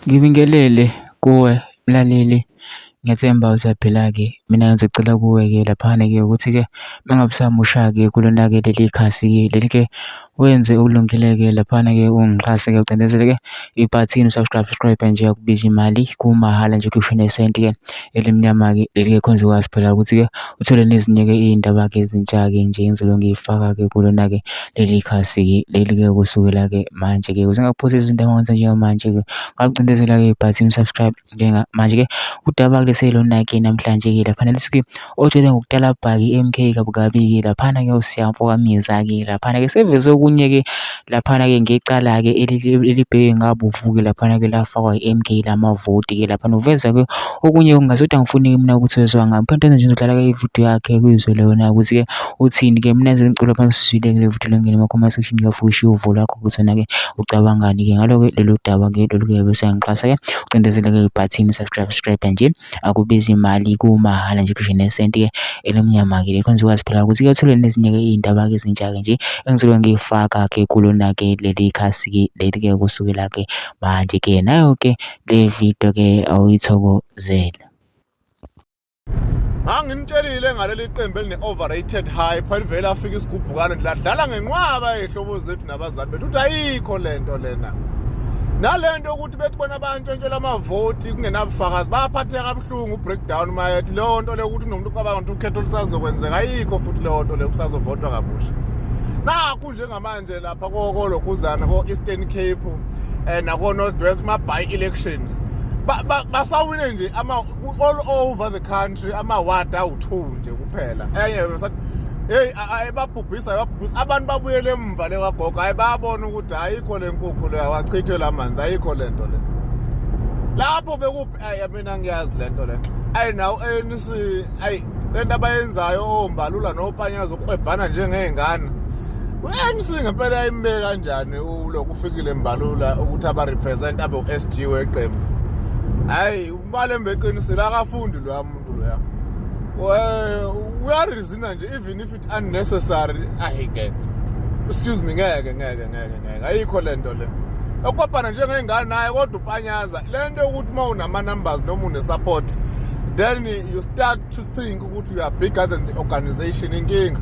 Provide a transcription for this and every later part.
Ngibingelele kuwe mlaleli, ngiyathemba usaphila-ke. Mina ngizocela kuwe-ke laphana-ke ukuthi-ke uma ngabe usamusha-ke kulona-ke leli khasi-ke leli-ke wenze okulungile-ke laphana-ke ungixhase-ke ucindezele-ke ibhathini u-subscribe, subscribe nje akubizi imali kumahhala nje ukhishwe nesenti-ke elimnyama-ke leli-ke khona uzokwazi phela ukuthi-ke uthole nezinye-ke iy'ndaba-ke ezintsha-ke nje engizobe ngiy'faka-ke kulona-ke leli khasi-ke leli-ke kusukela-ke manje-ke ukuze ngingakuphotheli izindaba ngenza njengamanje-ke ngakucindezela-ke ibhathini subscribe njengamanje-ke udaba kuleselona-ke namhlanje-ke laphana lithi-ke otshele ngokutalabha-ke i-M_K kabi kabi-ke laphana-ke uSiyamfokamiza-ke laphana-ke seveze okunye-ke laphana-ke ngecala-ke elibheke ngabovu-ke laphana-ke lafakwa i-M_K lamavoti-ke laphana uveza-ke okunye okungazi kodwa angifuni-ke mina ukuthi wezwa ngami phela nje ngizodlala-ke ividiyo yakhe kuyizwe lona ukuthi-ke uthini-ke mina nje ngicela phansi usizwile-ke le vidiyo lengene ema-comment section ke ushiye uvo lwakho ukuthi wena-ke ucabangani-ke ngalo-ke lolu daba-ke lolu-ke bese uyangixhasa-ke ucindezele-ke ibhathini subscribe subscribe nje akubizi imali kumahhala nje kusho nesenti-ke elimnyama-ke le khona uzokwazi phela ukuthi-ke uthole nezinye-ke iy'ndaba-ke ezintsha-ke nje engizobe ngiyifaka-ke kulona-ke leli khasi-ke leli-ke kusukela-ke manje-ke nayo-ke le video-ke awuyithokozele. Nganginitshelile ngaleli qembu eline-overrated hype elivele afika isigubhukane nje ladlala ngenqwaba yey'hlobo zethu nabazali bethu ukuthi ayikho le nto lena nale nto yokuthi bethi bona bantshontshela amavoti kungenabufakazi bayaphatheka kabuhlungu u-breakdown uma ethi leyo nto leyo ukuthi unomuntu ucabanga ukuthi ukhetho lusazokwenzeka ayikho futhi leyo nto leyo kusazovotwa kabusha nakhu njengamanje lapha kolokhuzana ko-Eastern Cape um nako-North West kuma-by elections basawine nje ama all over the country ama-ward awu-2 nje kuphela enye besathi hey ayibabhubhisa ayibabhubhisa abantu babuyele emva le kagogo hayi bayabona ukuthi ayikho le nkukhu le awachithe la manzi ayikho le nto le lapho bekuphi ayi mina ngiyazi le nto le ayi nawo ANC ayi lento abayenzayo ombalula nopanyaza ukwebhana njengey'ngane u-ANC ngempela yayimbe kanjani ulokhu ufikile mbalula ukuthi aba-represent abe u-SG weqembu hhayi uMalembe eqinisile akafundi loya muntu loya uyarizina nje even if it unnecessary ayi ngeke excuse me ngeke ngeke ngeke ngeke ayikho le nto le okwabhana njengey'ngane naye kodwa upanyaza le nto yokuthi uma unama-numbers noma une-support then you start to think ukuthi you are bigger than the organization inkinga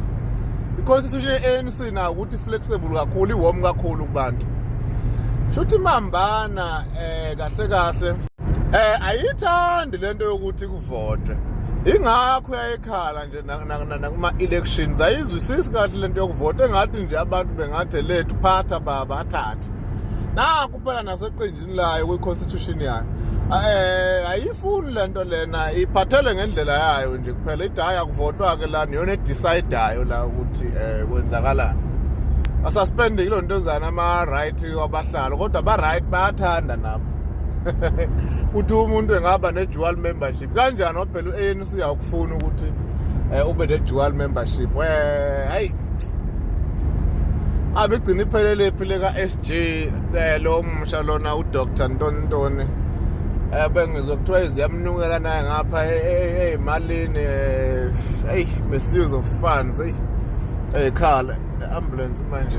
i-constitution ye-ANC nayo ukuthi flexible kakhulu i-warm kakhulu kubantu shuthi mambana eh kahle kahle eh ayithandi lento yokuthi kuvotwe ingakho yayikhala nje nakuma-elections ayizwisisi kahle lento yokuvota engathi nje abantu bengathe lethu phatha baba athathe naku phela naseqenjini layo kwi-constitution yayo eh ayifuni lento lena iphathele ngendlela yayo nje kuphela ithi hayi akuvotwa-ke la niyona edecidayo la ukuthi um kwenzakalani basuspende yilo ntozana ama-right wabahlali kodwa ba-right bayathanda nabo uthi umuntu engaba ne-dual membership kanjani ngoba phela u-ANC awukufuni ukuthi um ube ne-dual membership um hayi abigcina iphelele phi le ka-SG lo musha lona uDr Ntoni Ntoni bengizwa kuthiwa ziyamnukela naye ngapha ey'malini eyi misuse of funds eyi ey'khala ambulance manje.